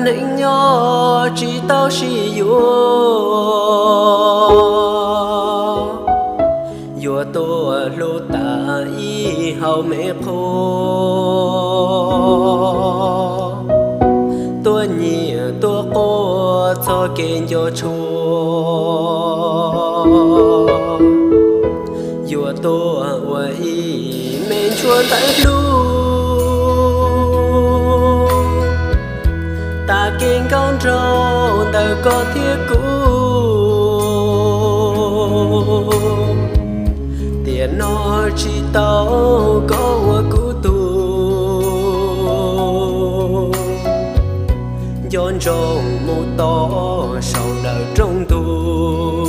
Neej nyob tsis tau sib yuav, yuav tuaj hlub tas ib hau me qhua, tuaj nyiam tuaj quaj txog kev nco tshua, yuav tuaj ua ib me ntsuag ntawv hlub, tas kev nkauj nraug ntawm koj thiab kuv. Tiam no tsis tau koj ua kuv tug, nco ntsoov mus tod saum ntawm rooj ntug,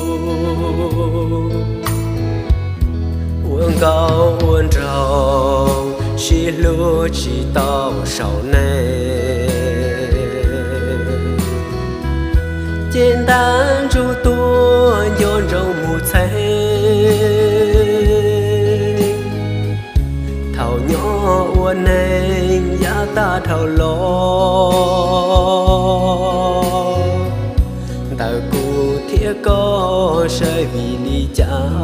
ua nkauj ua nraug sib hlub tsis tau saum neeg, ces ntab ntsuj tuaj nco ntsoov mus txheeb. Thaum nyob ua neeg yav tag dhau los, ntawm kuv thiab koj saib vim li cas,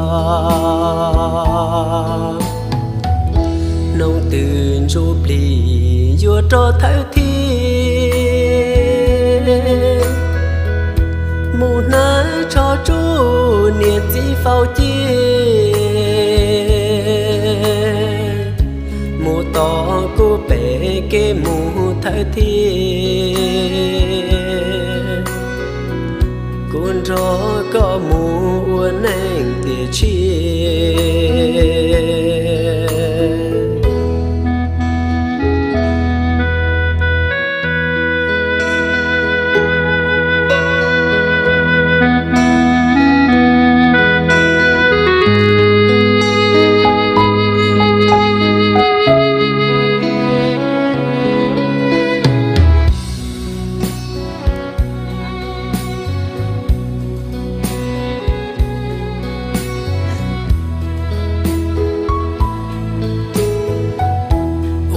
hnub twg ntsuj plig yuav rov thawb thib, mus hnav tsho tsuj niam txiv faus cia, mus tos kuv pem kev mus thawb thib, kuv nrog koj mus ua neej tiam sis.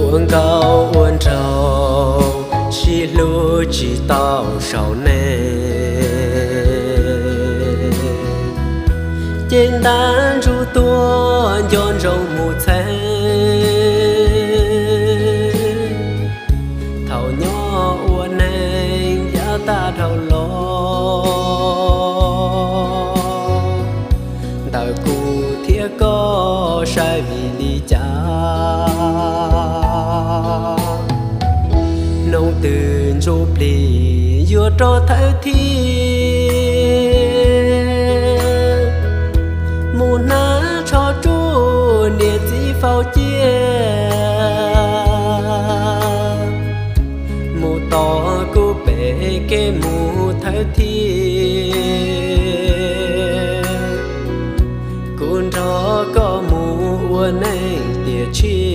Ua nkauj ua nraug sib hlub tsis tau saum neeg, ces ntab ntsuj tuaj nco ntsoov mus txheeb. Thaum nyob ua neeg yav tag dhau los, ntawm kuv thiab koj saib vim li cas, hnub twg ntsuj plig yuav rov thawb thib, mus hnav tsho tsuj niam txiv faus cia, mus tos kuv pem kev mus thawb thib, kuv nrog koj mus ua neej tiam sis.